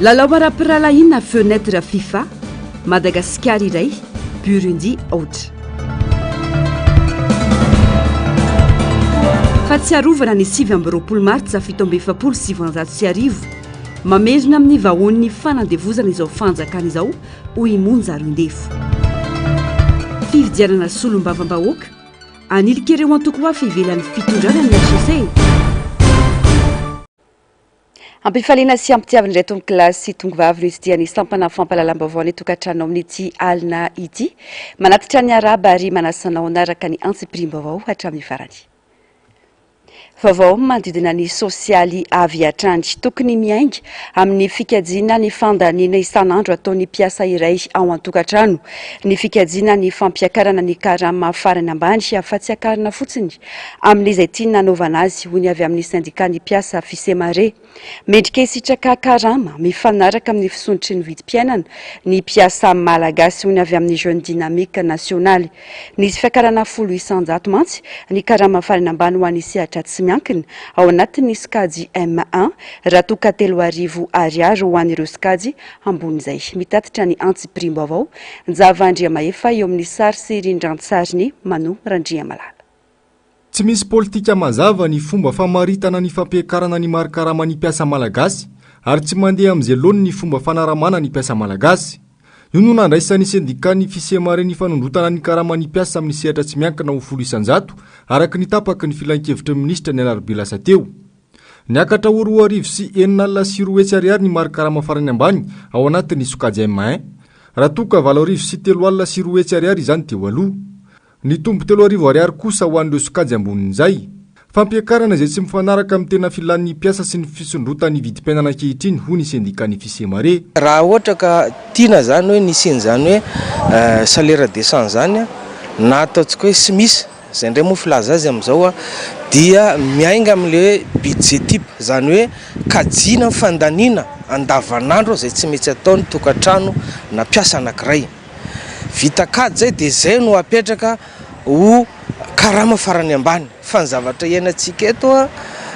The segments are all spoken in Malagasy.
Lalao ara-pirahalahiana Fenêtre Fifa, Madagasikara iray, Burundi aotra. Fahatsiarovana ny 29 martsa 1947, mamerina amin'ny vahoan'ny fanandevozana izao fanjakana izao, hoy i Monja Roindefo. Fifidianana solombavambahoaka, hanilika ireo antoko hafa ivelan'ny fitondrana ny hcc. Ampifaliana sy ampitiavina indray tompokolahy sy tongovavy no hitsidihan'ny sampana fampahalalam-baovao ny tokantrano amin'ity alina ity. Manatitra ny arahaba ary manasa anao hanaraka ny antsipiriam-baovao hatramin'ny farany. Vaovao manodidina ny sosialy avy hatrany. Tokony miainga amin'ny fikajiana ny fandaniana isan'andro ataon'ny mpiasa iray ao an-tokantrano ny fikajiana ny fampiakarana ny karama farany ambany fa tsy akarina fotsiny amin'izay tiana hanaovana azy, hoy ny avy amin'ny sendikan'ny mpiasa Fisemare. Mendrika hisitraka karama mifanaraka amin'ny fisondrotry ny vidim-piainana ny mpiasa malagasy, hoy ny avy amin'ny Jeune Dynamique Nasionaly. Nisy fiakarana 10% mantsy ny karama farany ambany ho an'ny sehatra tsy miankina ao anatin'ny sokajy M un, raha toa ka 3000 ariary ho an'ireo sokajy ambonin'izay. Mitatitra ny antsipiriam-baovao, Njava Andriamahefa eo amin'ny sary sy rindran-tsarin'i Mano Randriamalala. Tsy misy politika mazava ny fomba famaritana ny fampiakarana ny mari-karaman'ny mpiasa malagasy ary tsy mandeha amin'izay laoniny ny fomba fanaramana ny mpiasa malagasy. Io no nandraisan'ny sendikan'ny Fisemare ny fanondrotana ny karaman'ny mpiasa amin'ny sehatra tsy miankina ho 10% araka ny tapaky ny filankevitry ny minisitra ny alarobia lasa teo. Niakatra ho 6200 ariary ny mari-karama farany ambany ao anatin'ny sokajy M1 raha toa ka 280 ariary izany teo aloha. Nitombo 3000 ariary kosa ho an'ireo sokajy ambonin'izay. Fampiakarana izay tsy mifanaraka amin'ny tena filan'ny mpiasa sy ny fisondrotan'ny vidim-piainana ankehitriny, hoy ny sendikan'ny Fisemare. Raha ohatra ka tiana izany hoe nisian'izany hoe salaire décent izany na ataontsika hoe SMIS, izay indray moa filaza azy amin'izao dia miainga amin'ilay hoe budget type, izany hoe kajiana ny fandaniana andavanandro izay tsy maintsy ataon'ny tokantrano na mpiasa anankiray. Vita kajy zay dia zay no apetraka ho karama farany ambany fa ny zavatra iainantsika eto a,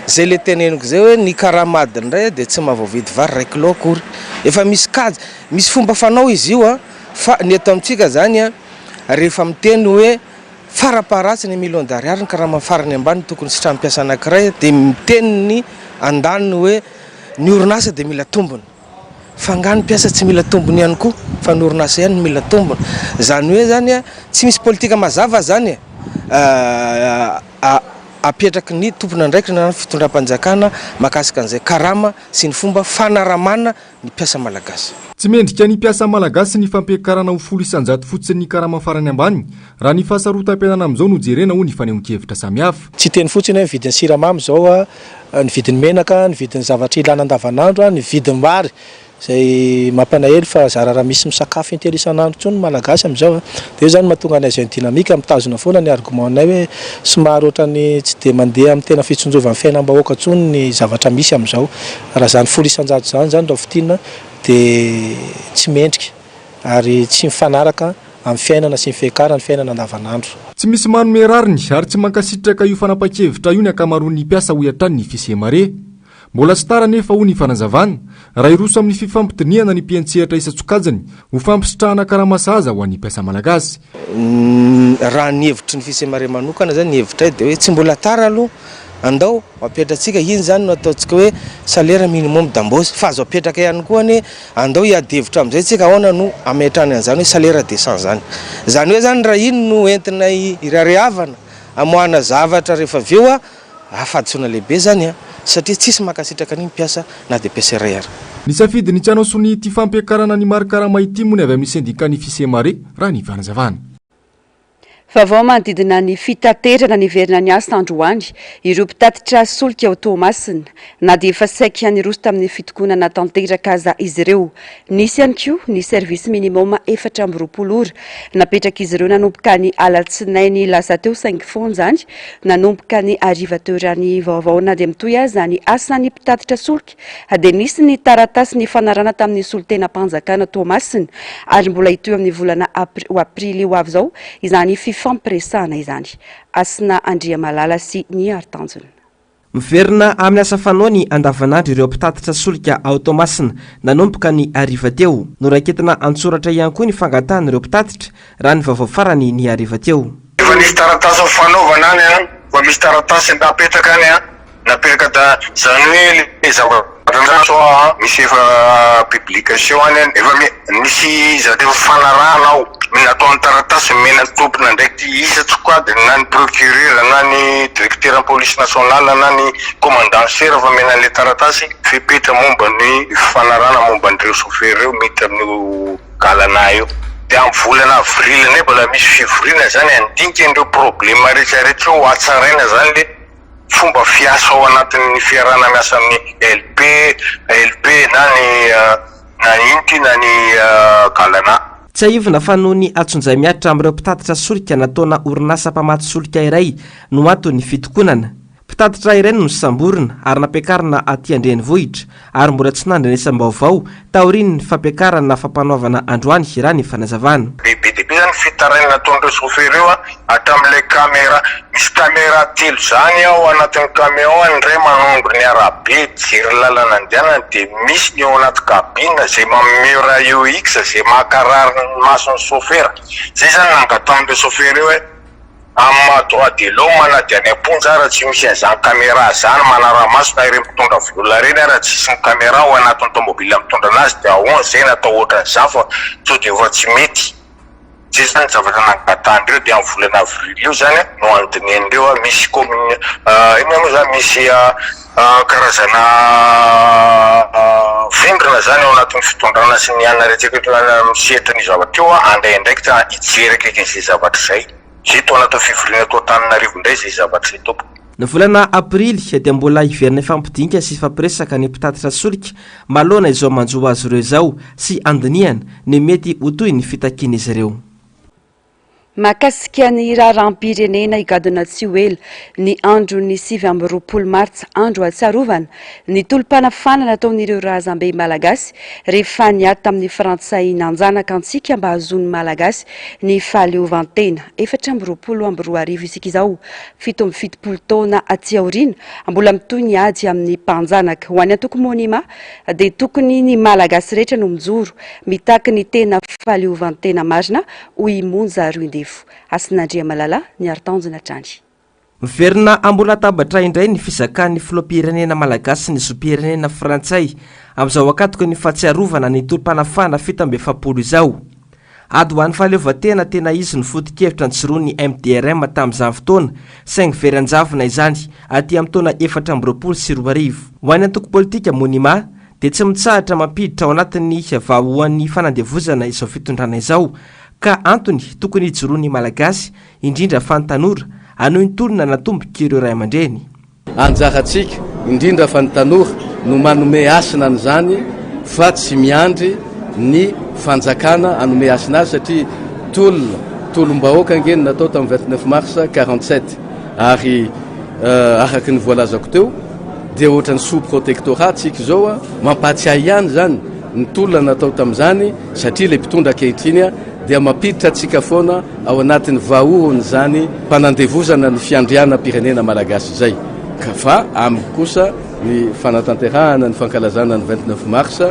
zay le teneniko zay hoe ny karama adiny iray dia tsy mahavoavidy vary iray kilao akory, efa misy kajy, misy fomba fanao izy io a, fa ny eto amintsika zany a rehefa miteny hoe farampaharatsiny million d'ariary ny karama farany ambany tokony sitrahan'ny mpiasa anakiray dia miteny ny andaniny hoe ny orinasa dia mila tombony. Fa angaha ny mpiasa tsy mila tombony ihany koa fa ny orinasa ihany no mila tombony? Izany hoe izany tsy misy politika mazava izany apetraky ny tompon'andraikitra na ny fitondram-panjakana mahakasika an'izay karama sy ny fomba fanaramana ny mpiasa malagasy. Tsy mendrika ny mpiasa malagasy ny fampiakarana ho 10% fotsiny ny karama farany ambany raha ny fahasarotam-piainana amin'izao no jerena hoy ny fanehoan-kevitra samihafa. Tsy hiteny fotsiny hoe ny vidin'ny siramamy izao ny vidin'ny menaka, ny vidin'ny zavatra ilana andavanandro, ny vidin'ny vary izay mampalahelo fa zara raha misy misakafo intelo isan'andro intsony ny Malagasy amin'izao. Dia io izany no mahatonga anay Jeune Dynamique mitazona foana ny argument-nay hoe somary ohatran'ny tsy dia mandeha amin'ny tena fitsinjovan'ny fiainam-bahoaka intsony ny zavatra misy amin'izao. Raha izany 10% izany izany raha fintinina dia tsy mendrika ary tsy mifanaraka amin'ny fiainana sy ny fiakaran'ny fiainana andavanandro. Tsy misy manome rariny ary tsy mankasitraka io fanapahan-kevitra io ny ankamaroan'ny mpiasa hoy hatrany ny Fisemare. Mbola tsy tara anefa hoy ny fanazavana raha hiroso amin'ny fifampidinihana ny mpiantsehatra isan-tsokajiny ho fampisitrahana karama sahaza ho an'ny mpiasa malagasy. Raha ny hevitry ny Fisemare manokana izany, ny hevitray dia hoe tsy mbola tara aloha, andao apetratsika, iny izany no ataontsika hoe salaire minimum d'embauche, fa azo apetraka ihany koa anie Andao hiady hevitra amin'izay tsika ahoana no hametrahana an'izany hoe salaire décent zany. Izany hoe zany raha iny no entina hirarehavana hamoahana zavatra rehefa avy eo a, fahadisoana lehibe zany a, satria tsisy mankasitraka an'iny mpiasa na dia mpiasa iray ara. Nisafidy ny tsy hanao sonia ity fampiakarana ny mari-karama ity moa ny avy amin'ny sendikan'ny Fisemare, raha ny fanazavana. Vaovao manodidina ny fitaterana niverina niasa androany ireo mpitatitra solika ao Toamasina na dia efa saika niroso tamin'ny fitokonana tanteraka aza izy ireo. Nisy ihany koa ny service minimum 24 ora napetrak'izy ireo nanomboka ny alatsinainy lasa teo saingy foana izany nanomboka ny hariva teo raha ny vaovao na dia mitohy aza ny asan'ny mpitatitra solika dia nisy ny taratasy nifanarahana tamin'ny solontenam-panjakana Toamasina ary mbola hitohy amin'ny volana aprily ho avy izao izany fifampiresahana izany. Hasina Andriamalala sy Nihary Tanjona. Miverina amin'ny asa fanaony andavanandro ireo mpitatitra solika ao Toamasina nanomboka ny hariva teo. Noraiketina an-tsoratra ihany koa ny fangatahan'ireo mpitatitra, raha ny vaovao farany ny hariva teo. Efa nisy taratasy fanaovana any an, efa misy taratasy napetraka any an, napetraka da zany hoe le zavatra nahazo aho an, misy efa publication any an, efa misy zavatra efa fanarahana ao, nataony taratasy nomena ny tompon'andraikitra isan-tsokajiny na ny procureur na ny directeur ny police nationale na ny commandant chef efa omena an'le taratasy fepetra momba ny fifanarahana momba an'ireo chauffeur ireo miditra amin'io Galana io. Dia amin'ny volana avril indray mbola misy fivoriana zany handinika an'ireo problème rehetra rehetra eo hatsaraina zany le fomba fiasa ao anatin'ny fiarahana miasa amin'ny LP, LP na ny na ino ty na ny Galana. Tsiahivina fa noho ny antsonjay mihatra amin'ireo mpitatitra solika nataona orinasa mpamatsy solika iray no anton'ny fitokonana. Mpitatitra iray no nosamborina ary nampiakarina aty an-drenivohitra ary mbola tsy nandrenesam-baovao taorian'ny fampiakarana fampanoavana androany raha ny fanazavana. Be dia be zany fitarainana ataon'ireo chauffeur ireo hatramin'ilay camera, misy camera telo zany ao anatin'ny camion ny iray manondro ny arabe mijery ny lalana andehanana dia misy ny ao anaty cabine izay manome rayon X izay mankarary ny mason'ny chauffeur, zay zany nangatahan'ireo chauffeur ireo hoe. Amin'ny maha droit de l'homme na dia any am-ponja ara tsy misy an'izany camera zany manara-maso na ireny mpitondra vola ireny ara tsisy ny camera ao anatin'ny tomobile mitondra anazy dia ahoana zay natao ohatran'izany fa sao dia efa tsy mety zay zany ny zavatra nangatahan'ireo dia amin'ny volana avril io zany no andinihan'ireo misy commune inona moa zany misy karazana vondrona zany ao anatin'ny fitondrana sy ny anona rehetra rehetra misehatra an'io zavatra io handray andraikitra hijery akaiky an'izay zavatra izay. Izay tao anatin'ny fivoriana tao Antananarivo indray izay zavatra izay tompoko. Ny volana aprily dia mbola hiverina hifampidinika sy hifampiresaka ny mpitatitra solika manoloana izao manjo azy ireo izao sy handinihana ny mety ho tohin'ny fitakian'izy ireo. Mahakasika ny raharaham-pirenena higadona tsy ho ela ny andron'ny 29 martsa, andro ahatsiarovana ny tolom-panafahana nataon'ireo razambe malagasy rehefa niady tamin'ny frantsay nanjanaka antsika mba hahazoan'ny malagasy ny fahaleovantena. 2024 isika izao, 77 taona aty aoriana, mbola mitohy ny ady amin'ny mpanjanaka. Ho an'ny antoko Monima dia tokony ny malagasy rehetra no mijoro mitaky ny tena fahaleovantena marina hoy i Monja Roindefo. Hasinandriamalala, niaro tanjona hatrany. Miverina ambony latabatra indray ny fizakan'ny filoham-pirenena malagasy ny zom-pirenena frantsay amin'izao ankatoky ny fahatsiarovana ny tolom-panafahana 47 izao. Ady ho an'ny fahaleovantena tena izy no foto-kevitra nijoroan'ny MDRM tamin'izany fotoana saingy very an-javona izany aty amin'ny taona 2024. Ho an'ny antoko politika Monima dia tsy mitsahatra mampiditra ao anatin'ny vahoan'ny fanandevozana izao fitondrana izao ka antony tokony hijoroan'ny Malagasy, indrindra fa ny tanora, hanohy ny tolona natombok'ireo ray aman-dreny. Anjarantsika, indrindra fa ny tanora, no manome hasina an'izany fa tsy miandry ny fanjakana hanome hasina azy satria tolona, tolom-bahoaka ange no natao tamin'ny 29 mars 47 ary araka ny voalazako teo dia ohatran'ny sous protectorat tsika izao a, mampahatsiahy ihany izany ny tolona natao tamin'izany satria ilay mpitondra ankehitriny dia mampiditra antsika foana ao anatin'ny vahohon'izany fanandevozana ny fiandrianam-pirenena malagasy izay ka fa amiko kosa ny fanatanterahana ny fankalazana ny 29 mars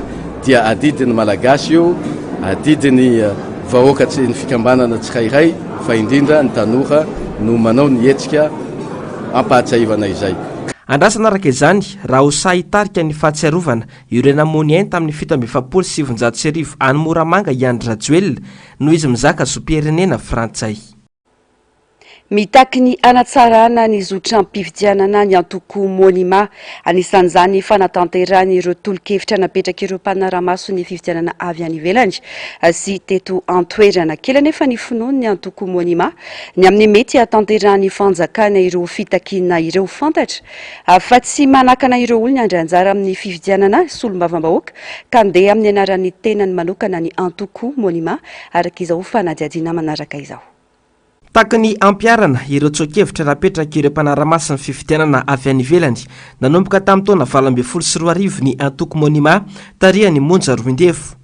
dia adidin'ny malagasy io, adidin'ny vahoaka tsy ny fikambanana tsirairay fa indrindra ny tanora no manao ny hetsika ampahatsiahivana izay. Andrasana araka izany raha ho sahy hitarika ny fahatsiarovana ireo namoy ny ainy tamin'ny 1947 any Moramanga i Andry Rajoelina noho izy mizaka zom-pirenena frantsay. Mitaky ny hanatsarana ny zotram-pifidianana ny antoko Monima. Anisan'izany ny fanatanterahana ireo tolo-kevitra napetrak'ireo mpanara-maso ny fifidianana avy any ivelany sy teto an-toerana. Kely anefa ny finoan'ny antoko Monima ny amin'ny mety hahatanterahan'ny fanjakana ireo fitakiana ireo. Fantatra fa tsy manakana ireo olona handray anjara amin'ny fifidianana solombavambahoaka ka handeha amin'ny anaran'ny tenany manokana ny antoko Monima, araka izao fanadihadiana manaraka izao. Takin'ny hampiharana ireo tsoa-kevitra napetrak'ireo mpanara-maso ny fifidianana avy any ivelany nanomboka tamin'ny taona 2018 ny antoko Monima tarihan'i Monja Roindefo.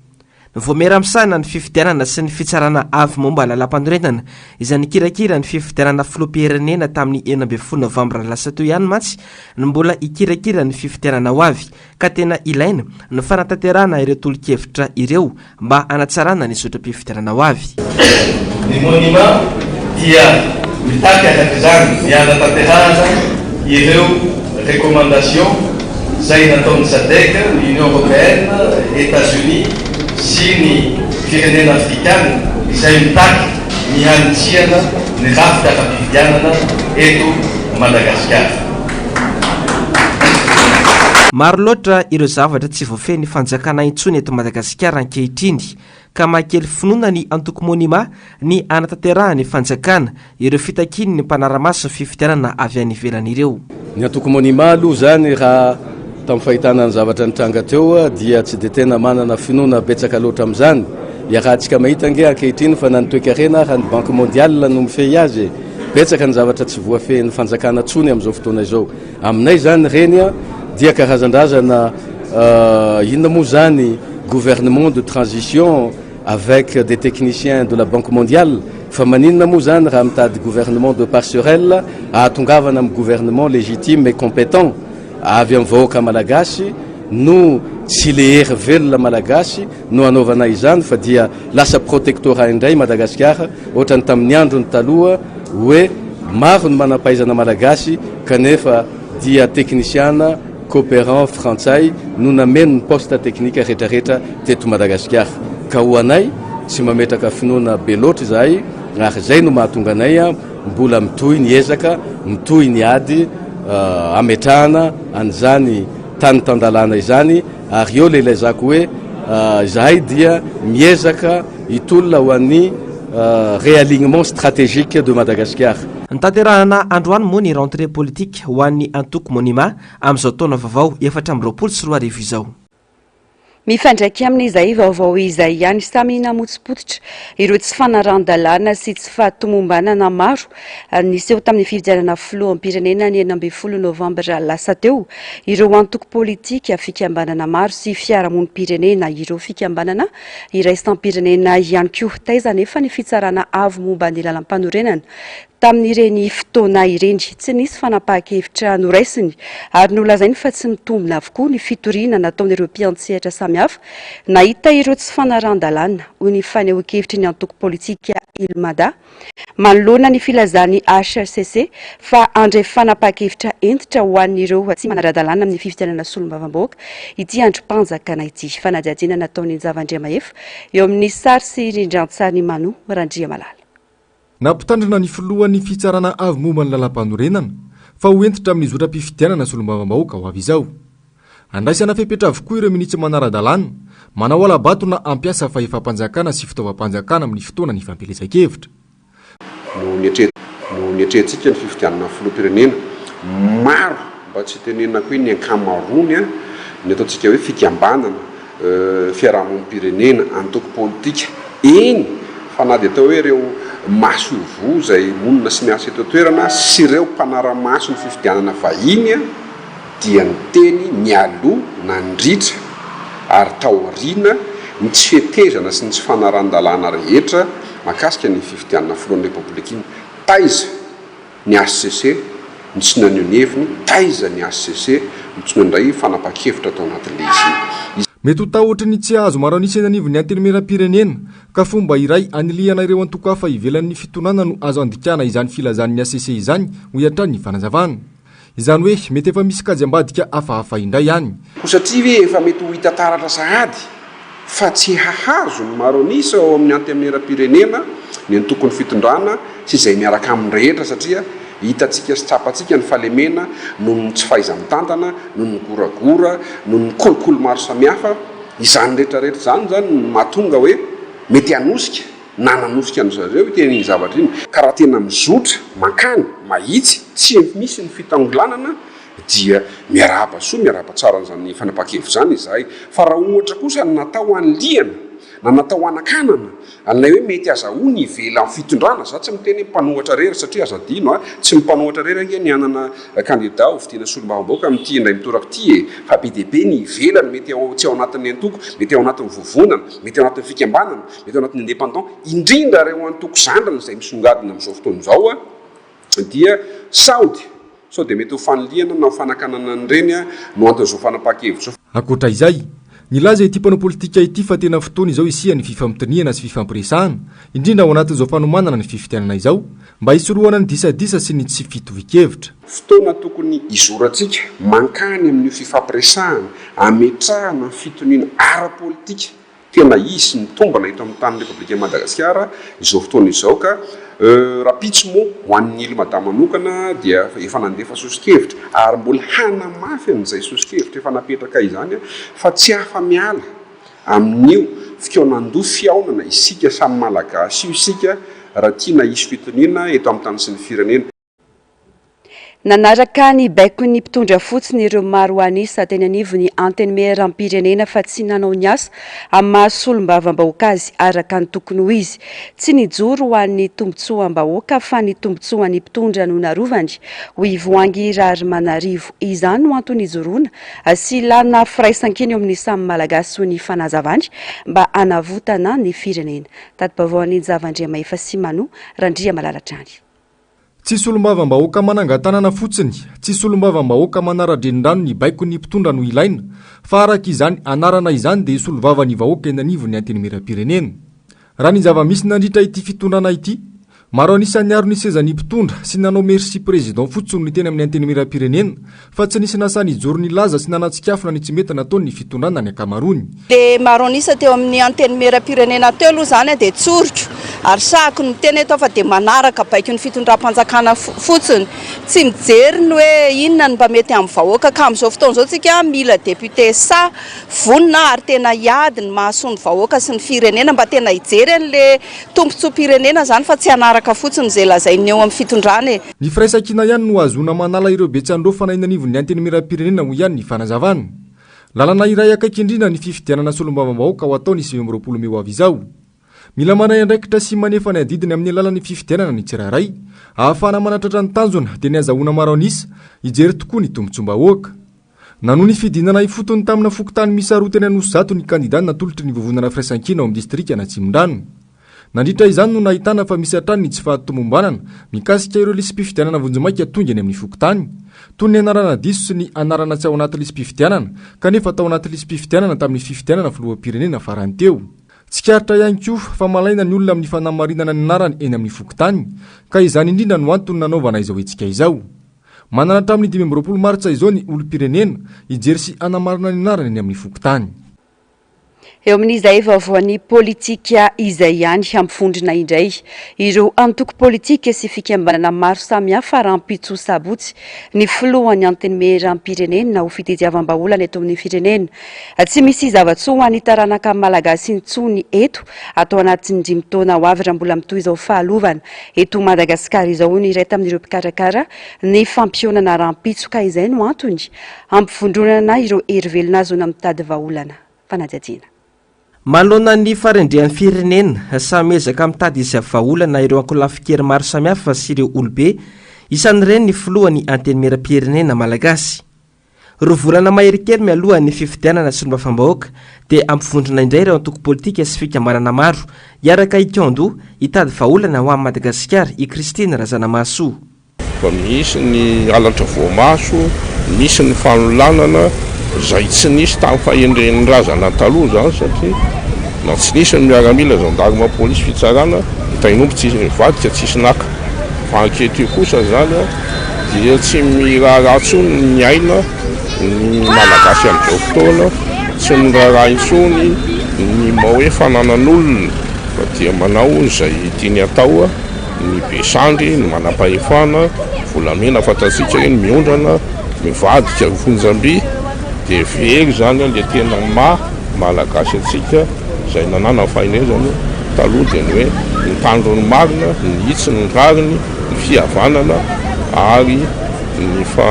Vaomiera misahana ny fifidianana sy ny fitsarana avo momba ny lalàmpanorenana izay nikirakira ny fifidianana filoham-pirenena tamin'ny 16 novambra lasa teo ihany mantsy no mbola hikirakira ny fifidianana ho avy ka tena ilaina ny fanatanterahana ireo tolo-kevitra ireo mba hanatsarana ny zotram-pifidianana ho avy. Ny Monima dia mitaky araka izany ny hanatanterahana ireo recommandations izay nataon'ny Sadec, ny Union Européenne, Etats-Unis sy ny firenena afrikana izay mitaky ny hanitsiana ny rafitra ara-pifidianana eto Madagasikara. Maro loatra ireo zavatra tsy voafehin'ny fanjakana intsony eto Madagasikara ankehitriny ka mahakely finoana ny antoko Monima ny hanatanterahan'ny fanjakana ireo fitakian'ny mpanara-maso fifidianana avy any ivelany ireo. Ny antoko Monima aloha izany raha tamin'ny fahitana ny zavatra nitranga teo dia tsy dia tena manana finoana betsaka loatra amin'izany. Iarahantsika mahita ange ankehitriny fa na ny toekarena ara ny Banque mondiale no mifehy azy e. Betsaka ny zavatra tsy voafehin'ny fanjakana intsony amin'izao fotoana izao. Aminay izany ireny dia karazandrazana inona moa izany gouvernement de transition avec des techniciens de la Banque mondiale fa maninona moa izany raha mitady gouvernement de passerelle ahatongavana amin'ny gouvernement légitime et compétent avy amin'ny vahoaka malagasy no tsy le hery velona malagasy no hanaovana izany fa dia lasa protectorat indray Madagasikara ohatran'ny tamin'ny androny taloha hoe maro ny manam-pahaizana malagasy kanefa dia teknisiana coopérant frantsay no nameno ny poste teknika retraretra teto Madagasikara ka ho anay tsy mametraka finoana be loatra izahay ary izay no mahatonga anay mbola mitohy ny ezaka mitohy ny ady ametrahana an'izany tany tan-dalàna izany ary eo le ilazako hoe izahay dia miezaka hitolona ho an'ny réalignement stratégique de Madagascar. Notanterahana androany moa ny rentrée politique ho an'ny antoko Monima amin'izao taona vaovao 2024 izao. Mifandraika amin'izay vaovao izay ihany, samy namotsipototra ireo tsy fanarahan-dalàna sy tsy fahatomombanana maro niseho tamin'ny fifidianana filoham-pirenena ny 16 novambra lasa teo ireo antoko politika, fikambanana maro sy fiarahamonim-pirenena, ireo fikambanana iraisam-pirenena ihany koa. Taiza anefa ny fitsarana avo momba ny lalàmpanorenana Tamin'ireny fotoana ireny, tsy nisy fanapahan-kevitra noraisiny ary nolazainy fa tsy mitombina avokoa ny fitoriana nataon'ireo mpiantsehatra samihafa nahita ireo tsy fanarahan-dalàna, hoy ny fanehoan-kevitry ny antoko politika Ilmada, manoloana ny filazan'ny hcc fa handray fanapahan-kevitra hentitra ho an'ireo tsy manara-dalàna amin'ny fifidianana solombavambahoaka ity andrim-panjakana ity. Fanadihadiana nataon'i Njava Andriamahefa eo amin'ny sary sy rindran-tsarin'i Mano Randriamalala. Nampitandrina ny filohan'ny Fitsarana avo momba ny lalàmpanorenana fa ho hentitra amin'ny zotram-pifidianana solombavambahoaka ho avy izao. Andraisana fepetra avokoa ireo minia tsy manara-dalàna, manao hala-bato na hampiasa fahefam-panjakana sy fitaovam-panjakana amin'ny fotoana ny fampielezan-kevitra. No niatrehantsika ny fifidianana filoham-pirenena. Maro, mba tsy hitenenako hoe ny ankamaroany, ny ataontsika hoe fikambanana fiarahamonim-pirenena, antoko politika, eny fa na dia atao hoe ireo masoivoho izay monina sy miasa eto an-toerana sy ireo mpanara-maso ny fifidianana vahiny dia niteny mialoha, nandritra ary taoriana ny tsy fetezana sy ny tsy fanarahan-dalàna rehetra mahakasika ny fifidianana filohan'ny Repoblika iny. Taiza? Ny hcc no tsy naneho ny heviny, taiza ny hcc no tsy nandray fanapahan-kevitra tao anatin'ilay izy iny. Mety ho tahotry ny tsy hahazo maro an'isa eny anivon'ny Antenimierampirenena, ka fomba iray anilihana ireo antoko hafa ivelan'ny fitondrana no azo andikana izany filazan'ny hcc izany, hoy hatrany ny fanazavana. Izany hoe mety efa misy kajy ambadika hafahafa indray any. Koa satria ve efa mety ho hita taratra sahady fa tsy hahazo ny maro an'isa ao amin'ny Antenimierampirenena ny antokon'ny fitondrana sy izay miaraka aminy rehetra satria hitantsika sy tsapantsika ny fahalemena noho ny tsy fahaiza-mitantana, noho ny goragora, noho ny kolikoly maro samihafa. Izany rehetra rehetra izany izany no mahatonga hoe mety hanosika na nanosika an-dry zareo hiteny iny zavatra iny. Ka raha tena mizotra mankany, mahitsy, tsy misy ny fitangolanana dia miarahaba soa, miarahaba tsara an'izany fanapahan-kevitra izany izahay. Fa raha ohatra kosa natao hanilihana. Na natao hanakanana an'ilay hoe mety azahoany ivelan'ny fitondrana, za tsy miteny hoe mpanohatra irery satria aza adino a, tsy ny mpanohatra irery ange ny hanana kandida ho fidiana solombavambahoaka amin'ity indray mitoraka ity e, fa be dia be ny ivelany mety ao tsy ao anatin'ny antoko, mety ao anatin'ny vovonana, mety ao anatin'ny fikambanana, mety ao anatin'ny indépendant, indrindra ireo antoko zandriny izay misongadina amin'izao fotoana izao a. dia saody sao dia mety ho fanilihana na ho fanakanana an'ireny no anton'izao fanapahan-kevitra izao. Ankoatra izay, nilaza ity mpanao politika ity fa tena fotoana izao hisian'ny fifampidinihana sy fifampiresahana, indrindra ao anatin'izao fanomanana ny fifidianana izao, mba hisorohana ny disadisa sy ny tsy fitovian-kevitra. Fotoana tokony hizorantsika mankany amin'io fifampiresahana hametrahana ny fitoniana ara-politika Tena izy sy ny tombana eto amin'ny tanin'ny Repoblikan'i Madagasikara izao fotoana izao ka rahampitso moa ho an'ny Île Mada manokana dia efa nandefa soso-kevitra ary mbola hanamafy an'izay soso-kevitra efa napetraka izany fa tsy afa-miala amin'io fikaonandoha fihaonana isika samy Malagasy io isika raha tiana hisy fitoniana eto amin'ny tany sy ny firenena. Nanaraka ny baikon'ny mpitondra fotsiny ireo maro an'isa teny anivon'ny Antenimierampirenena fa tsy nanao ny asa amin'ny maha solombavambahoaka azy araka ny tokony ho izy. Tsy nijoro ho an'ny tombontsoam-bahoaka fa ny tombontsoan'ny mpitondra no narovany, hoy Voahangy Raharimanarivo. Izany no antony ijoroana sy ilana firaisankina eo amin'ny samy Malagasy, hoy ny fanazavany, mba hanavotana ny firenena. Tati-baovao an'i Njava Andriamahefa sy Mano Randriamalala hatrany. Tsy solombavambahoaka manangan-tanana fotsiny, tsy solombavambahoaka manara-drenirano ny baikon'ny mpitondra no ilaina, fa araka izany anarana izany dia hisolovava ny vahoaka eny anivon'ny Antenimierampirenena. Raha ny zava-misy nandritra ity fitondrana ity, maro an'isa niaro ny sezan'ny mpitondra sy nanao merci président fotsiny no teny amin'ny Antenimierampirenena, fa tsy nisy nasahy nijoro nilaza sy nanatsikafona ny tsy mety nataon'ny fitondrana ny ankamaroany. Dia maro an'isa teo amin'ny Antenimierampirenena teo aloha izany dia tsoriko ary sahako ny miteny eto aho fa dia manaraka baikon'ny fitondram-panjakana fotsiny, tsy mijery ny hoe inona no mba mety amin'ny vahoaka ka amin'izao fotoana izao tsika mila député sahy vonona ary tena hiady ny mahasoa ny vahoaka sy ny firenena mba tena hijery an'le tombontsoam-pirenena izany fa tsy hanaraka fotsiny izay lazain'ny eo amin'ny fitondrana e. Ny firaisankina ihany no ahazoana manala ireo betsandrofana eny anivon'ny Antenimierampirenena hoy ihany ny fanazavana. Lalana iray akaiky indrindra ny fifidianana solombavambahoaka ho atao ny 29 mey ho avy izao. Mila mandray andraikitra sy manefa ny adidiny amin'ny alalan'ny fifidianana ny tsirairay. Ahafahana manatratra ny tanjona dia ny azahoana maro an'isa hijery tokoa ny tombontsoam-bahoaka. Nanohy ny fidinana ifotony tamina fokontany miisa roa teny Anosizato ny kandidà natolotry ny Vovonana Firaisankina ao amin'ny distrikan'Atsimondrano. Nandritra izany no nahitana fa misy hatrany ny tsy fahatomombanana mikasika ireo lisi-pifidianana vonjimaika tonga eny amin'ny fokontany, toy ny anarana diso sy ny anarana tsy ao anaty lisi-pifidianana kanefa tao anaty lisi-pifidianana tamin'ny fifidianana filoham-pirenena farany teo. Tsikaritra ihany koa fa malaina ny olona amin'ny fanamarinana ny anarany eny amin'ny fokontany ka izany indrindra no antony nanaovana izao hetsika izao. Manana hatramin'ny 25 martsa izao ny olom-pirenena hijery sy hanamarina ny anarany eny amin'ny fokontany. Eo amin'izay vaovaon'ny politika izay ihany, hampivondrona indray ireo antoko politika sy fikambanana maro samihafa rahampitso sabotsy ny filohan'ny Antenimierampirenena ho fitediavam-bahaolana eto amin'ny firenena. Tsy misy zava-tsoa ho an'ny taranaka malagasy intsony eto ato anatin'ny dimy taona ho avy raha mbola mitohy izao fahalovana eto Madagasikara izao, hoy ny iray tamin'ireo mpikarakara ny fampihaonana rahampitso ka izay no antony Hampivondronana ireo hery velona ahazoana mitady vahaolana. Fanadihadiana. Manoloana ny faharendrehan'ny firenena, samy miezaka mitady izay vahaolana ireo ankolafin-kery maro samihafa sy ireo olobe, isan'ireny ny filohan'ny Antenimierampirenena malagasy. Roa volana mahery kely mialoha ny fifidianana solombavambahoaka dia hampivondrona indray ireo antoko politika sy fikambanana maro hiaraka hikaon-doha hitady vahaolana ho an'i Madagasikara i Christine Razanamahasoa. Fa misy ny halatra voamaso, misy ny fanolanana izay tsy nisy tamin'ny fahendren'ny razana taloha izany satria na tsy nisy ny miaramila, gendarme, polisy, fitsarana, ny tain'omby tsy nivadika, tsisy naka. Fa ankehitriny kosa izany dia tsy miraharaha intsony ny aina ny Malagasy amin'izao fotoana, tsy miraharaha intsony ny maha hoe fananan'olona fa dia manao izay tiany atao. ny be sandry, ny manam-pahefana, volamena fantatsika ireny, miondrana, mivadika ho fonjam-by, dia very izany ilay tena maha Malagasy antsika izay nanana fahendrena taloha dia ny hoe mitandro ny marina, ny hitsiny, ny rariny, ny fihavanana ary ny fa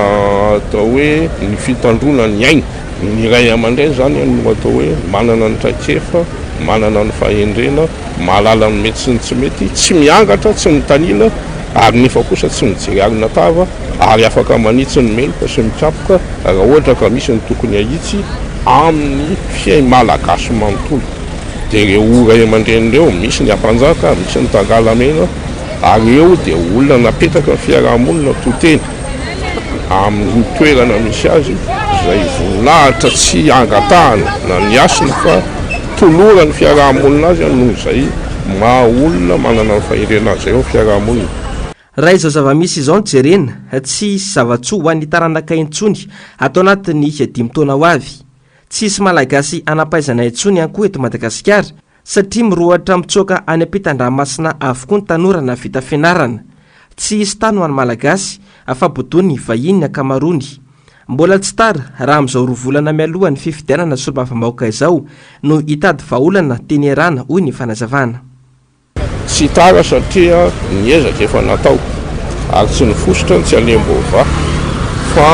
atao hoe ny fitandroana ny aina. Ny ray aman-dreny izany no atao hoe manana ny traikefa. manana ny fahendrena, mahalala ny mety sy ny tsy mety, tsy miangatra, tsy mitanila ary nefa kosa tsy mijery alina tava ary afaka manitsy ny meloka sy mikapoka raha ohatra ka misy ny tokony hahitsy amin'ny fiai-malagasy manontolo. Dia ireo ray aman-dreny ireo, misy ny ampanjaka, misy ny tangalamena ary ireo dia olona napetraka ny fiaraha-monina to teny amin'ny toerana misy azy izay voninahitra tsy angatahana na ny hasina fa toloran'ny fiaraha-monina azy noho izay maha olona manana ny fahendrena azy izay ao fiaraha-monina. Raha izao zava-misy izao no jerena, tsy hisy zava-tsoa ho an'ny taranaka intsony ato anatin'ny dimy taona ho avy. Tsy hisy Malagasy hanam-pahaizana intsony ihany koa eto Madagasikara satria mirohotra mitsoaka any ampitan-dranomasina avokoa ny tanora nahavita fianarana. Tsy hisy tany ho an'ny Malagasy fa bodoin'ny vahiny ny ankamaroany. Mbola tsy tara raha amin'izao roa volana mialoha ny fifidianana solombavambahoaka izao no hitady vahaolana teny ierana, hoy ny fanazavana. Tsy tara satria ny ezaka efa natao ary tsy ny fositra no tsy alem-boavaha fa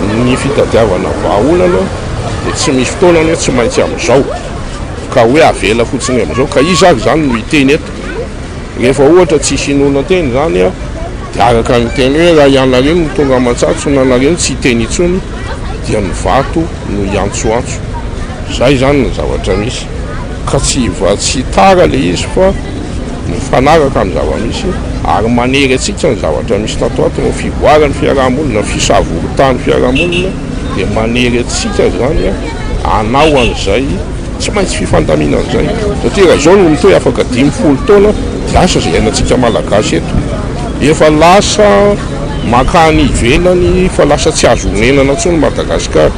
ny fitadiavana vahaolana dia tsy misy fotoana hoe tsy maintsy amin'izao ka hoe avela fotsiny amin'izao ka iza ary izany no hiteny eto rehefa ohatra tsisy inoana teny izany dia araka ny teny hoe raha ianareo no tonga aman-tsatso na nareo no tsy hiteny intsony dia ny vato no hiantsoantso. Zay zany ny zavatra misy ka tsy tsy tara le izy fa mifanaraka amin'ny zava-misy ary manery antsika ny zavatra misy tato ato, ny fivoaran'ny fiaraha-monina, ny fisavorontahan'ny fiaraha-monina dia manery antsika zany hanao an'izay tsy maintsy fifandaminana izay satria raha izao no mitohy afaka 50 taona dia asa izay iainantsika malagasy eto. Efa lasa mankany ivelany fa lasa tsy azo onenana intsony Madagasikara.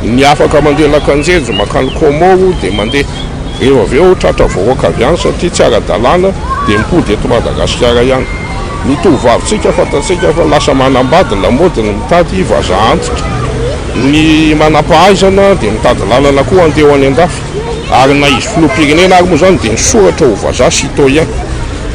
Ny afaka mandeha lakanjejo mankany Comores dia mandeha. Rehefa avy eo tratra vahoaka avy any satria tsy ara-dalàna dia mipody eto Madagasikara ihany. Ny tovovavintsika fantatsika fa lasa manambady lamaody ny mitady vazaha antitra. Ny manampahaizana dia mitady lalana koa handeha ho any andafy. Ary na izy filoham-pirenena ary moa izany dia nisoratra ho vazaha citoyen.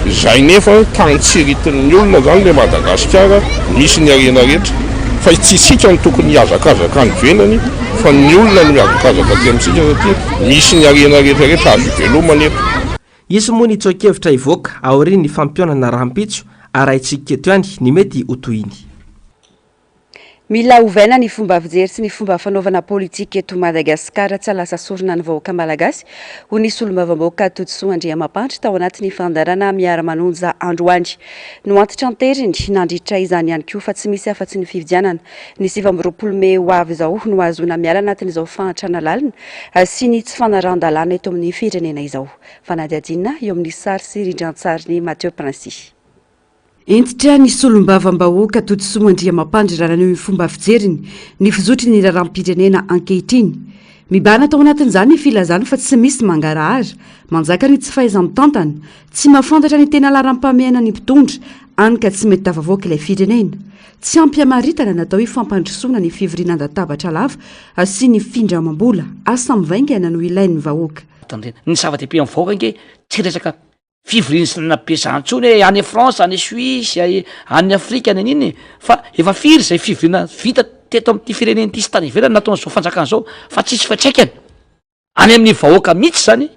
Izay nefa tany tsy ritin'ny olona izany ilay Madagasikara misy ny harena rehetra. Fa tsy isika no tokony hihazakazaka any ivelany fa ny olona no mihazakazaka aty amintsika satria misy ny harena rehetra rehetra azo ivelomana eto. Hisy moa ny tsoa-kevitra hivoaka aorian'ny fampihaonana rahampitso arahintsika eto ihany ny mety ho tohiny. Mila ovaina ny fomba fijery sy ny fomba fanaovana politika eto Madagasikara tsy hahalasa sorona ny vahoaka malagasy, hoy ny solombavambahoaka Todisoa Andriamampandry tao anatin'ny fandaharana Miara-manonja androany. Noantitranteriny nandritra izany ihany koa fa tsy misy afa-tsy ny fifidianana ny 29 mey ho avy izao no hahazoana miala anatin'izao fahantrana lalina sy ny tsy fanarahan-dalàna eto amin'ny firenena izao. Fanadihadiana eo amin'ny sary sy rindran-tsarin'i Mathieu Princi. Hentitra ny solombavambahoaka Todisoa Andriamampandry raha naneho ny fomba fijeriny ny fizotry ny raharaham-pirenena ankehitriny. Mibahana tao anatin'izany ny filazany fa tsy misy mangarahara, manjaka ny tsy fahaiza-mitantana, tsy mahafantatra ny tena laharam-pahamehana ny mpitondra, hany ka tsy mety tafavoaka ilay firenena. Tsy ampy hamaritana ny atao hoe fampandrosoana ny fivoriana an-databatra lava sy ny findramam-bola. Asa mivaingana no ilain'ny vahoaka. Tandremo. Ny zava-dehibe amin'ny vahoaka ange tsy resaka fivoriana be zany intsony hoe any France, any Suisse, any Afrika, any an'inona e, fa efa firy zay fivoriana vita teto amin'ity firenena ity sy tany ivelany nataon'izao fanjakana zao fa tsisy fiantraikany any amin'ny vahoaka mihitsy zany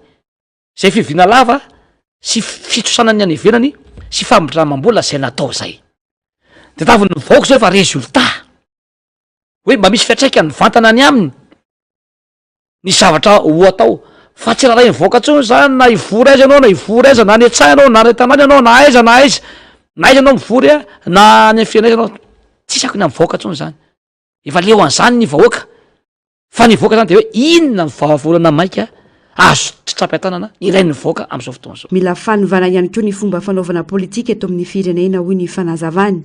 zay fivoriana lava sy fitrosana ny any ivelany sy famindramam-bola zay natao zay. Tadiavin'ny vahoaka zao efa résultat hoe mba misy fiantraikany mivantana any aminy. ny zavatra ho atao fa tsy rarahin'ny vahoaka intsony zany na hivory aiza ianao na hivory aiza na any an-tsaha ianao na any an-tanàna ianao na aiza na aiza na aiza ianao mivory a na any amin'ny firenena aiza ianao tsisy akony amin'ny vahoaka intsony zany efa leo an'izany ny vahoaka fa ny vahoaka zany de hoe inona ny vahaolana maika azo tsy tsapain-tanana ilain'ny vahoaka amin'izao fotoana izao. Mila fanovana ihany koa ny fomba fanaovana politika eto amin'ny firenena hoy ny fanazavany.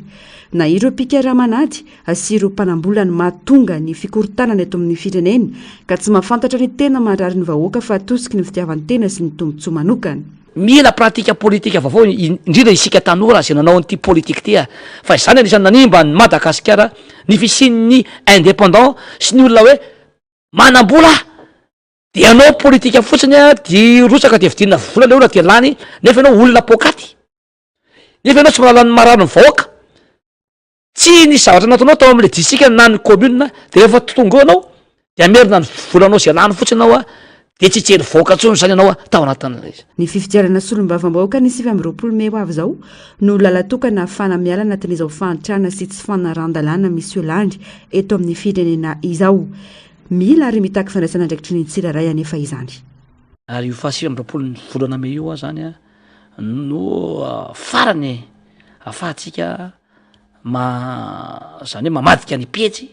Na ireo mpikaramanady sy ireo mpanambola no mahatonga ny fikorontanana eto amin'ny firenena ka tsy mahafantatra ny tena maharary ny vahoaka fa atosiky ny fitiavan-tena sy ny tombontsoa manokana. Mila pratika politika vaovao indrindra isika tanora izay nanao an'ity politika ity fa izany anisan'ny nanimba an'i Madagasikara ny fisian'ny indépendant sy ny olona hoe manam-bola dia hanao politika fotsiny dia hirotsaka dia vidiana vola ilay olona dia lany nefa ianao olona poakaty nefa ianao tsy mahalala ny marary ny vahoaka. Tsy nisy zavatra nataonao tao amin'ilay distrika na ny commune de rehefa tonga eo ianao de hamerina ny volanao zay lany fotsiny ianao a, De tsy hijery vohoka intsony zany ianao tao anatin'ilay izy. Ny fifidianana solombavambahoaka ny 29 mey ho avy izao no lalan-tokana ahafahana miala anatin'izao fahantrana sy tsy fanarahan-dalàna misy olany eto amin'ny firenena izao. Mila ary mitaky fandraisana andraikitry ny tsirairay anefa izany. Ary io faha 29 ny volana mey io zany no farany ahafahantsika ma- zany hoe mamadika ny pejy,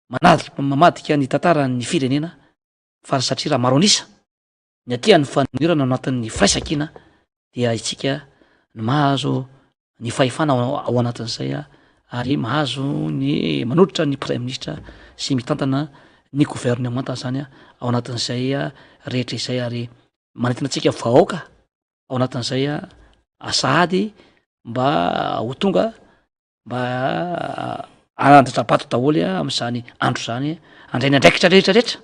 manadika mamadika ny tantaran'ny firenena fa satria raha maro an'isa ny aty an'ny fanoherana ao anatin'ny firaisankina dia isika no mahazo ny fahefana ao anatin'izay ary mahazo ny manolotra ny praiminisitra sy mitantana ny governemanta zany ao anatin'izay rehetra izay ary manentana antsika vahoaka ao anatin'izay sahady mba ho tonga mba hanandratra-bato daholo amin'izany andro izany, handray ny andraikitra rehetra rehetra.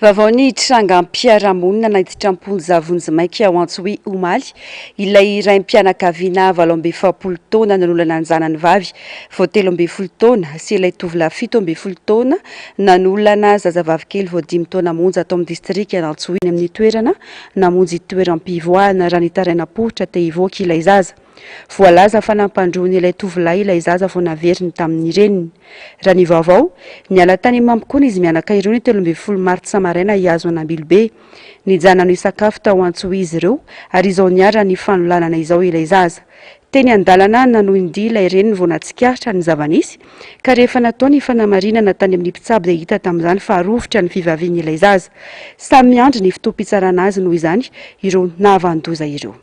Vaovao ny trangam-piarahamonina naiditra am-ponja vonjimaika ao Antsohihy omaly ilay raim-pianakaviana 48 taona nanolana ny zanany vavy vao 13 taona sy ilay tovolahy 17 taona nanolana zazavavikely vao dimy taona monja tao amin'ny distrikan'Antsohihy amin'ny toerana namonjy toeram-pivoahana raha nitaraina poritra te hivoaka ilay zaza. Voalaza fa nampandroany ilay tovolahy ilay zaza vao naveriny tamin'ny reniny. Raha ny vaovao, niala tany Mampikony izy mianaka ireo ny 13 martsa maraina hihazo an'Ambilobe. Nijanona nisakafo tao Antsohihy izy ireo ary izao niharan'ny fanolanana izao ilay zaza. Teny an-dalana nanohy ny dia ilay reniny vao nahatsikaritra ny zava-nisy ka rehefa natao ny fanamarinana tany amin'ny mpitsabo dia hita tamin'izany fa rovitra ny fivavian'ilay zaza. Samy miandry ny fotoam-pitsarana azy noho izany ireo nahavanon-doza ireo.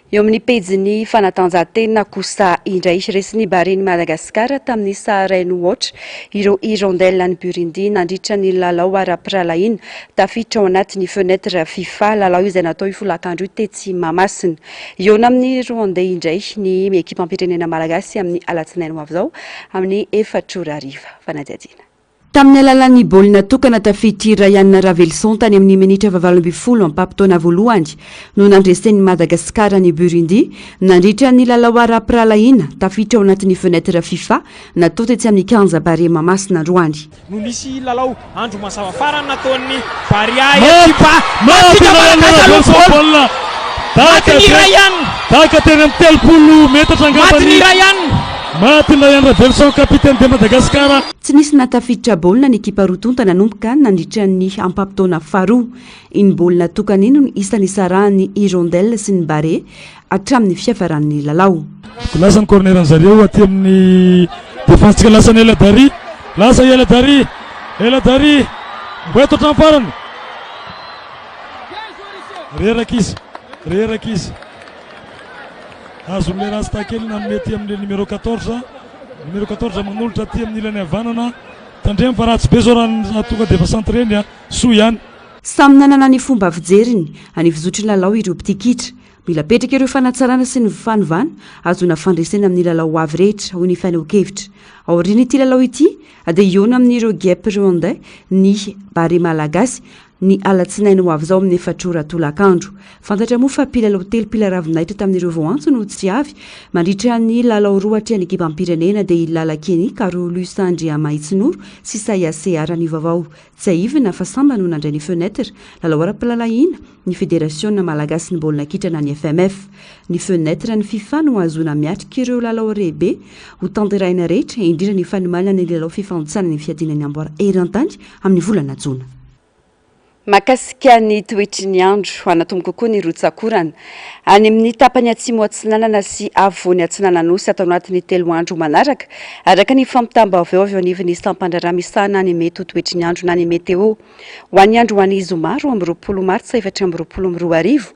Eo amin'ny pejin'ny fanatanjahantena kosa indray, resin'ny Baren'i Madagasikara tamin'ny isa iray no aotra ireo Hirondelles any Burundi nandritra ny lalao ara-pirahalahiana tafiditra ao anatin'ny fenêtre Fifa, lalao izay natao io folakandro io tetsy Mahamasina. Hihaona amin'ny Rwandais indray ny ekipam-pirenena malagasy amin'ny alatsinainy ho avy izao amin'ny efatra ora hariva. Fanadihadiana. Tamin'ny alalan'ny baolina tokana tafiditr'i Rayan Ravelison tany amin'ny minitra fahavalo ambin'ny folo ampaham-potoana voalohany no nandresen'i Madagasikara an'i Burundi nandritra ny lalao ara-pirahalahiana tafiditra ao anatin'ny fenêtre Fifa natao tetsy amin'ny kianja Barea Mahamasina androany. No nisy lalao andro mazava farany nataon'ny Barea ekipa Maty Malagasy aloha baolina. Maty ny Rayan. Daka teny amin'ny 30 metatra angambany. Maty ny Rayan. Maty ny Rayan Ravelison capitaine de Madagascar. Tsy nisy nahatafiditra baolina ny ekipa roa tonta nanomboka nandritra ny ampaham-potoana faharoa. Iny baolina tokana iny no isa nisarahan'ny Hirondelle sy ny Barea hatramin'ny fiafaran'ny lalao. Lasa ny corner an'zareo aty amin'ny defense-tsika lasa ny Eladari. Lasa i Eladari. Eladari. Mbola eto hatramin'ny farany. Reraka izy. Reraka izy. Azon'ilay rasta kely nanome aty amin'ilay numéro 14. Numéro 14 manolotra aty amin'ny ilany havanana. Tandremo fa ratsy be zao raha tonga dia efa centré ny a. Soa ihany. Samy nanana ny fomba fijeriny ny fizotry ny lalao ireo mpitia kitra. Mila apetraka ireo fanatsarana sy ny fanovana ahazoana fandresena amin'ny lalao ho avy rehetra, hoy ny fanehoan-kevitra. Aorian'ity lalao ity dia hihaona amin'ireo Guêpes Rwandais ny Barea Malagasy ny alatsinainy ho avy izao amin'ny efatra ora tolakandro. Fantatra moa fa mpilalao telo mpila ravinahitra tamin'ireo voaantso no tsy avy mandritra ny lalao roa hatrehan'ny ekipam-pirenena dia i Lala Kenny, Carolus Andriamahitsinoro sy Saya Seara ny vaovao. Tsiahivina fa sambany no nandray ny Fenêtre, lalao ara-pilalahiana, ny Federasiona malagasin'ny baolina kitra na ny FMF. Ny Fenêtre ny Fifa no ahazoana miatrika ireo lalao lehibe ho tanterahina rehetra, indrindra ny fanomanana ny lalao fifanintsanana ny fiadiana ny amboara eran-tany amin'ny volana jona. Mahakasika ny toetry ny andro, hanatombo kokoa ny rotsak'orana any amin'ny tapany atsimo atsinanana sy afovoany atsinanan'Nosy ato anatin'ny telo andro manaraka, araka ny fampitam-baovao avy eo anivon'ny sampandraharaha misahana ny mety ho toetry ny andro na ny météo. Ho an'ny androany zoma 22 martsa 2024,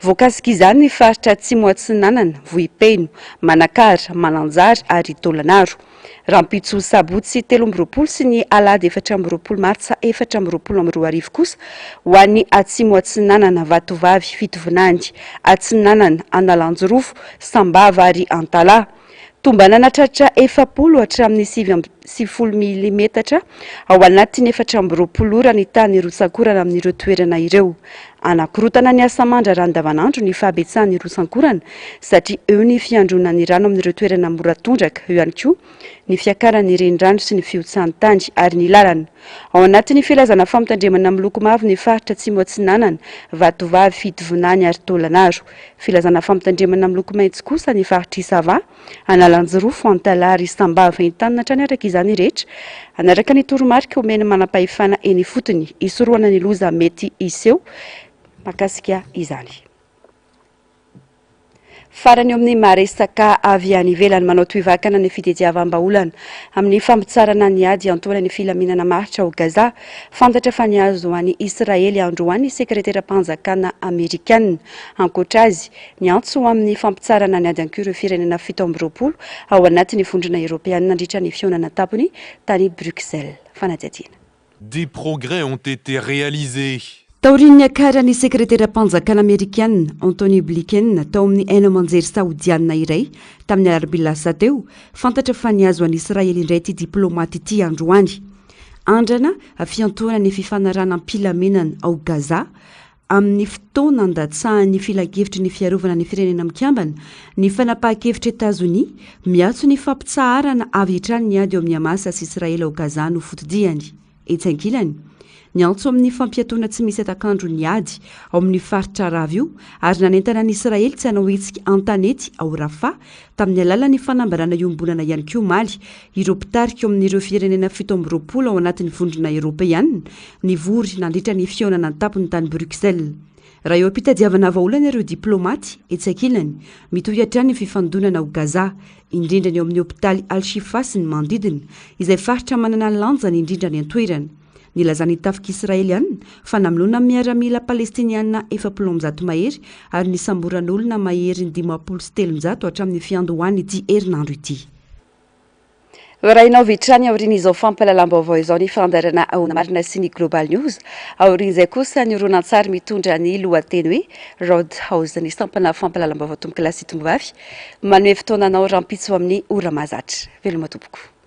voakasik'izany ny faritra atsimo atsinanana, Vohipeno, Manakara, Mananjary ary Taolagnaro. Rahampitso sabotsy 23 sy ny alahady 24 martsa 2024 kosa ho an'ny Atsimo Atsinanana, Vatovavy, Fitovinany, Atsinanana, Analanjirofo, Sambava ary Antalaha. Tombanana tratra 40 hatramin'ny 90 milimetatra ao anatin'ny 24 ora ny tahan'ny rotsak'orana amin'ireo toerana ireo. Hanakorotana ny asa aman-draharaha andavanandro ny fahabetsahan'ny rotsankorana satria eo ny fiandronan'ny rano amin'ireo toerana mora tondraka, eo ihany koa ny fiakaran'ny renirano sy ny fihotsahan'ny tany ary ny lalana. Ao anatin'ny filazana fampitandremana miloko mavo ny faritra Atsimo Atsinanana, Vatovavy, Fitovinany ary Taolagnaro. Filazana fampitandremana miloko maitso kosa ny faritr'i Sava, Analanjirofo, Antalaha ary Sambava. Entanina hatrany araka izany rehetra hanaraka ny toromarika omen'ny manampahefana eny ifotony hisorohana ny loza mety hiseho mahakasika izany. Farany eo amin'ny maha resaka avy any ivelany, manao tohivakana ny fitediavam-bahaolana amin'ny fampitsarana ny ady hiantohana ny filaminana maharitra ao Gaza. Fantatra fa nihazo an'i Israely androany ny sekreteram-panjakana amerikana. Ankoatra azy, niantso ho amin'ny fampitsarana ny ady ihany koa ireo firenena 27 ao anatin'ny vondrona eoropeanina nandritra ny fihaonana an-tampony tany Bruxelles. Fanadihadiana. Des progrès ont été réalisés. Taorian'ny niakaran'ny sekreteram-panjakana amerikana, Antony Blinken, tao amin'ny haino aman-jery saodianina iray tamin'ny alarobia lasa teo, fantatra fa nihazo an'i Israely indray ity diplaomaty ity androany. Andrana fiantohana ny fifanarahana am-pilaminana ao Gaza, Amin'ny fotoana andatsahan'ny Filankevitry ny Fiarovana ny Firenena Mikambana ny fanapahan-kevitr'i Etazonia miantso ny fampitsaharana avy hatrany ny ady eo amin'ny Hamas sy Israely ao Gaza no fotodiany. Etsy ankilany, niantso amin'ny fampiatoana tsy misy hatak'andro ny ady ao amin'ny faritra Arabo io ary nanentana an'i Israely tsy hanao hetsika an-tanety ao Rafah tamin'ny alalan'ny fanambarana iombonana ihany koa omaly ireo mpitarika ao amin'ireo firenena 27 ao anatin'ny Vondrona Eoropeana nivory nandritra ny fihaonana an-tampony tany Bruxelles. Raha eo am-pitadiavana vahaolana ireo diplaomaty, etsy ankilany, mitohy hatrany ny fifandonana ao Gaza, indrindra ny ao amin'ny hopitaly Al-Shifa sy ny manodidina, izay faritra manana ny lanjany indrindra any an-toerana. Nilazan'ny tafik'i Israely fa namonoana miaramila Palestiniana 340 mahery ary nisamboran'olona maherin'ny 350 hatramin'ny fiandohan'ity herinandro ity. Hoarahinao avy hatrany aorian'izao fampahalalam-baovao izao ny fandaharana Ahoana Marina sy ny Global News. Aorian'izay kosa ny horonantsary mitondra ny lohateny hoe Road House, ny sampana fampahalalam-baovao tompokolahy sy tompovavy. Manome fotoana anao rahampitso amin'ny ora mahazatra. Veloma tompoko.